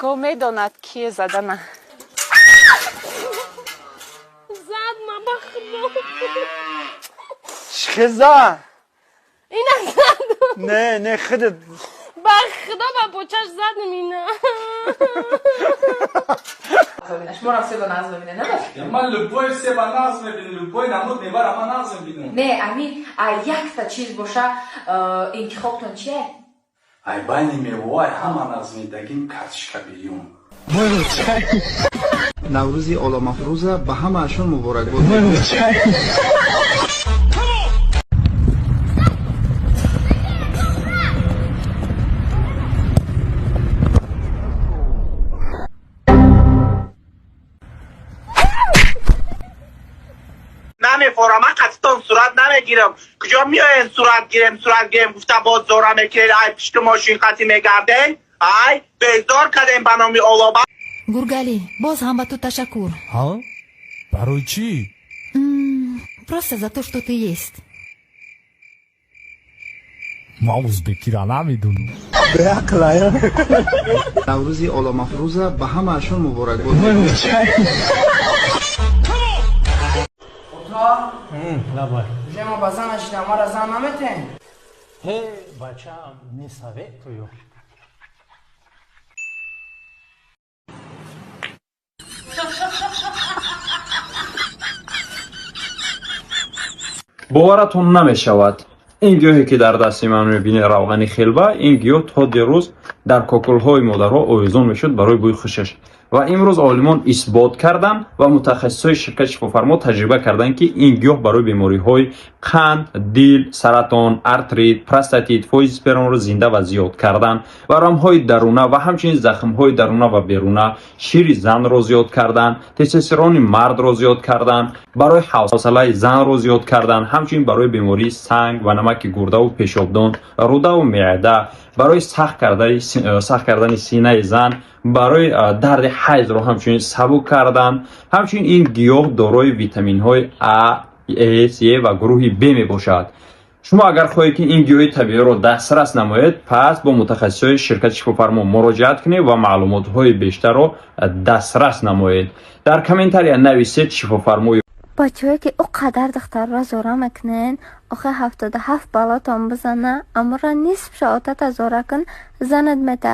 Го медонад, кие задана. Зад ма, ба худо. Чӣ зад? Ина зад. Не, не, худат. Ба худо, ба почаш задам ина. Шуморо себа нағз мебинед, на? Ман любой себа нағз мебинам, любой намуд мевара ман нағз мебинам. Не, ами а якта чиз боша, интихобтон чие? Ай байни мевоай ҳама нағз медагим картишка бирён. Наврӯзи оламафрӯза ба ҳамаашон муборакбод. Намефорам, ман қатитон сурат намегирам. Куҷо меоен, сурат гирем, сурат гирем гуфта, боз зора мекунед, ай пишти мошин қатӣ мегарден, ай безор кардем ба номи Олоба. Гургалӣ, боз ҳам ба ту ташаккур. Ҳа, барои чӣ? Просто за то, что ты есть. Ман узбекира намедонам. Наврӯзи оламафрӯза ба ҳамаашон муборакбод. Лабай. Уже ма ба зан нашидам, мара зан наметен? Ҳе, бачаам, не советую. Боваратон намешавад, ин гиёҳе, ки дар дасти ман мебинед, равғани хелба. Ин гиёҳ то дирӯз дар кокулҳои модарҳо овезон мешуд барои бӯи хушаш ва имрӯз олимон исбот карданд ва мутахассисои ширкати Шифофармо таҷриба карданд, ки ин гиёҳ барои бемориҳои қанд, дил, саратон, артрит, простатит, фоизи спермро зинда ва зиёд кардан, варамҳои даруна ва ҳамчунин захмҳои даруна ва беруна, шири занро зиёд кардан, тестостерони мардро зиёд кардан, барои ҳавсалаи занро зиёд кардан, ҳамчунин барои бемории санг ва намаки гурдаву пешобдон, рӯдаву меъда, барои сахт кардани синаи зан, барои дарди ҳайзро ҳамчунин сабук кардан. Ҳамчунин ин гиёҳ дорои витаминҳои А, С, Е ва гурӯҳи Б мебошад. Шумо агар хоҳед, ки ин гиёҳи табииро дастрас намоед, пас бо мутахассисои ширкати Шифофармо муроҷиат кунед ва маълумотҳои бештарро дастрас намоед. Дар комментария нависед Шифофармо. Бачаҳое, ки ӯ қадар духтарро зора мекунен, охи 77 балотон бизана, амора нисфша отата зора кун, занат мета.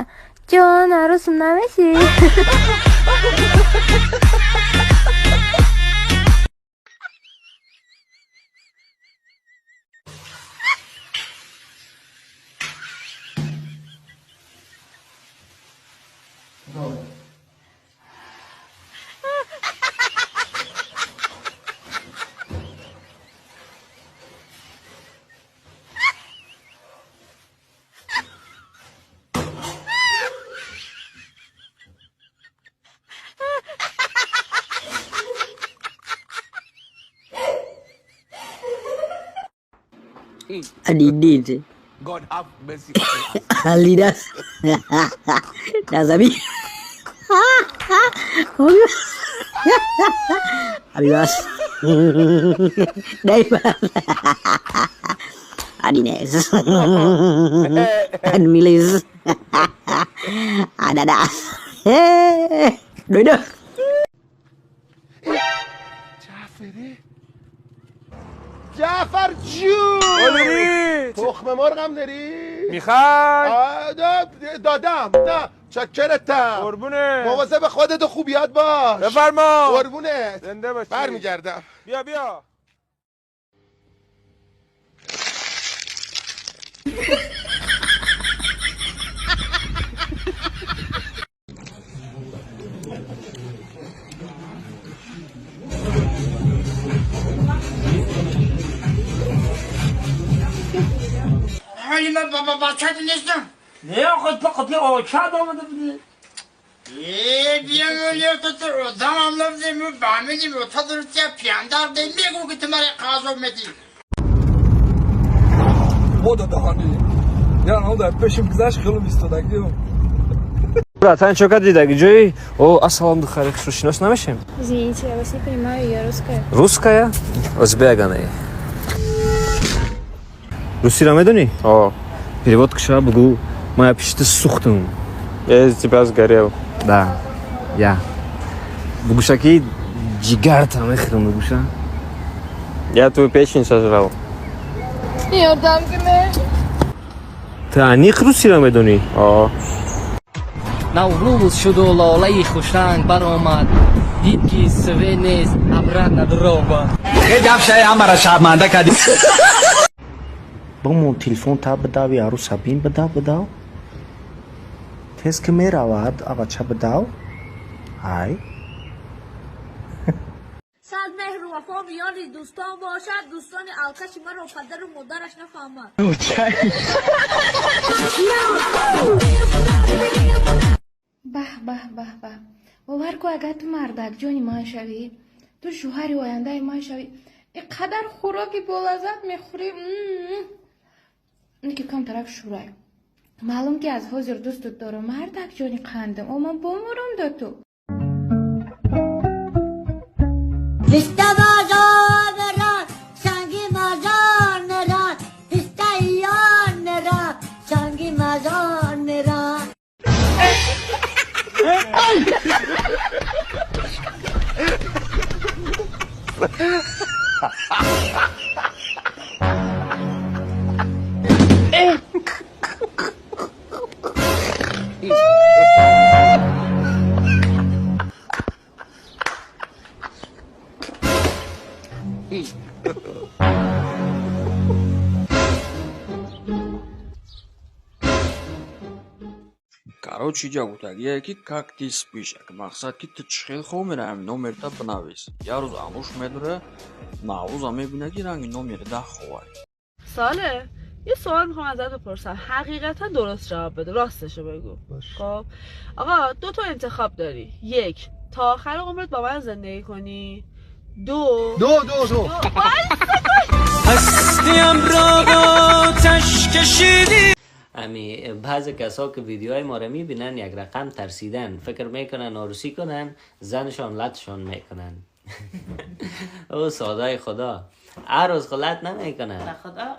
Ҷон, арӯсм намешӣ? Adidite. God have mercy upon us. Alidas. Nazabi. Abibas. Daibas. Adines. Admilis. Adadas. Doido. جعفر جون، تخم مرغم داری؟ میخوای؟ دادم، نه، چکرتم. قربونه. مواظب خودت و خوبیات باش. بفرما. قربونت. زنده باشی. برمیگردم. بیا بیا. ҳоли ман ба бачат нестам. Не, охо, ту қати очад омада будӣ. Э, биё, ту одамам набудӣ, мо фаҳмидим, ота дурустия пияндар де мегӯ, ки ту маре қазо медӣ. Бода даҳани. Яна дар пешим гузашт, хелум истодагиам. Братан, чо кардӣ даги ҷои? О, ассалом, духтари хушрӯ, шинос намешем? Извините, я вас не понимаю, я русская. Русская? Узбеганай. Русиро медонӣ? О. Перевод киша бугу. Ма я пишти сухтум. Я из тебя сгорел. Да, я. Бугуша ки ҷигарта мехӯрам, бугуша. Я твою печень сожрал. Ёрдам кунед. Ту аниқ русиро медонӣ? О. Наврӯз шуду лолаи хушранг баромад, дид ки свет нест, обратно дрова. Ҳамара шарманда кардӣ. Бомон телефон та бидави, аруса бин, бидав, бидав, тез ки меравад, авача бидав, ай. Сад меҳру вафо миёни дӯстон бошад, дӯстони алкаши маро падару модараш нафаҳмад. Баҳ, баҳ, баҳ, баҳ, бовар ку, агар ту мардакҷони ман шавӣ, ту шӯҳари ояндаи ман шавӣ, ин қадар хӯроки болаззат мехӯрӣ, ки камтарак шӯрай. Маълум ки аз ҳозир дӯстут дорам, мардакҷони қандам, о, ман бомурам до ту. Писта бозор мерад, санги мазор мерад, писта ёр мерад, санги мазор мерад. Короче, иҷа гуфтагие ки как ты спишь, мақсад ки ту чӣ хел хоб меравӣ, номерта бинавис. Як рӯз ануш медура, Наврӯза мебина ки ранги номери 10 ховай. ساله یه سوال میخوام ازت بپرسم، حقیقتا درست جواب بده، راستشو بگو. خب آقا، دو تا انتخاب داری: یک، تا آخر عمرت با من زندگی کنی؛ دو، دو، دو، دو. هستیم را با آتش کشیدی. امی بعض کسا که ویدیوهای ما رو میبینن، یک رقم ترسیدن، فکر میکنن عروسی کنن زنشان لطشان میکنن. او سادای خدا، هر روز غلط نمیکنن. خدا.